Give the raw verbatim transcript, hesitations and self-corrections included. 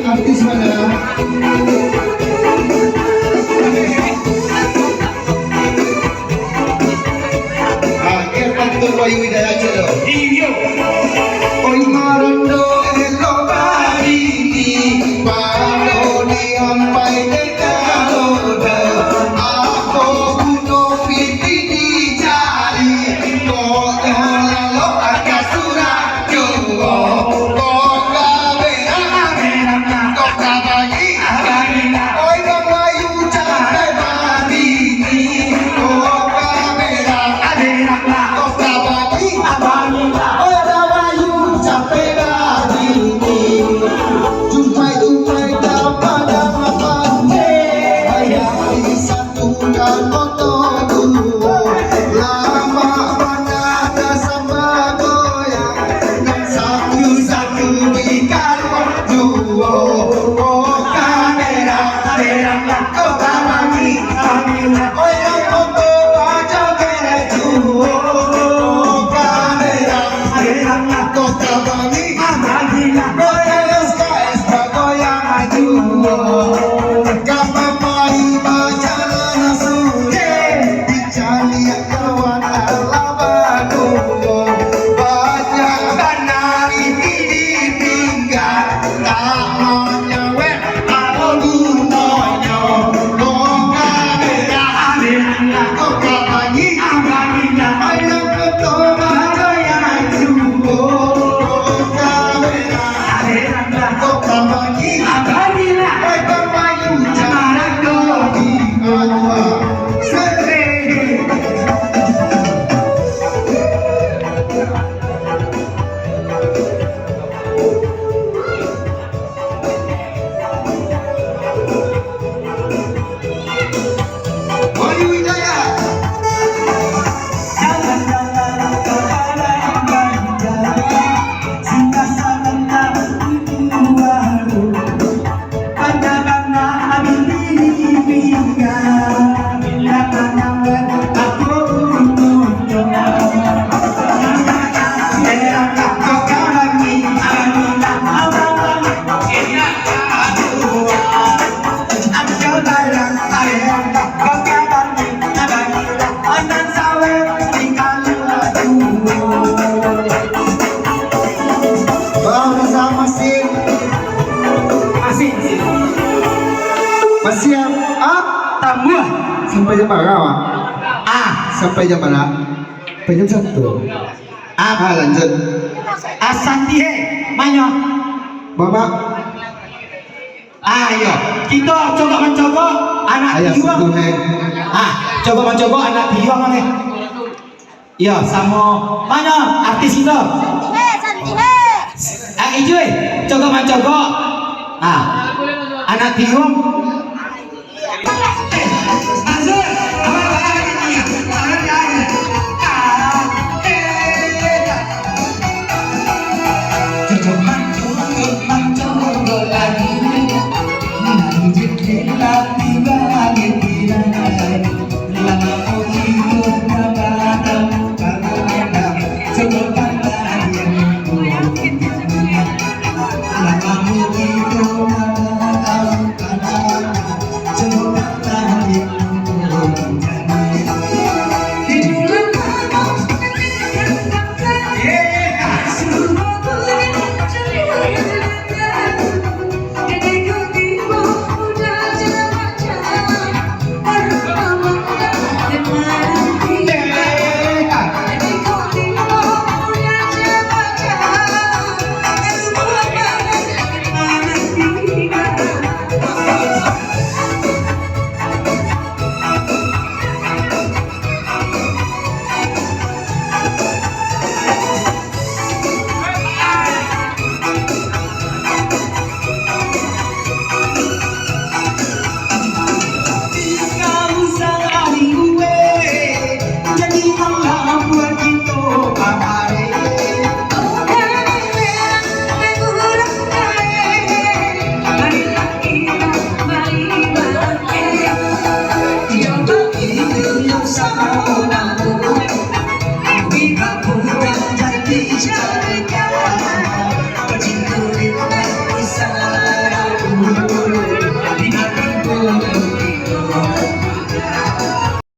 Artis mana? Ah, biar pantun Wahyu Hidayat aja dong. Iyo. Oi, marondo elok babini, pado diampai dek kaloda. Apo guno pitih di jari, kok nyo lalok angka surang. Tukang moto duo, lamak bana ka samba goyang, nan satu-satu di karuang duo. Oh, kamera, kamera, kau tabangi, kamera. Oi, nan moto bajoget duo, kamera, kamera, kau tabangi, kamera. Oi, S K S bagoyang duo. Ka mapai bajalan sudeh, dicaliak kawan alah baduo. Banyak bana isi di pinggan, tak manyawek apo gunonyo. Kok ka merah, kok ka panji, ayo ka toba goyang duo. Kok ka merah, kok ka panji, Bang Rizal masih. Masih. Masih, ah? Tambah. Sampai jam bara, Bang? Ah. Sampai jam bara? Sampai jam satu. Ah. Ah, lanjut. Asanti, he. Manyo? Bapak. Ah, iyo. Kito cogok mancogok anak tiuang. Ah, cogok mancogok anak tiuang ni. Iyo, samo. Mano artis kito? Santi, he, Santi, he. Ah, ijo, eh. Cogok mancogok. Ah, anak tiuang.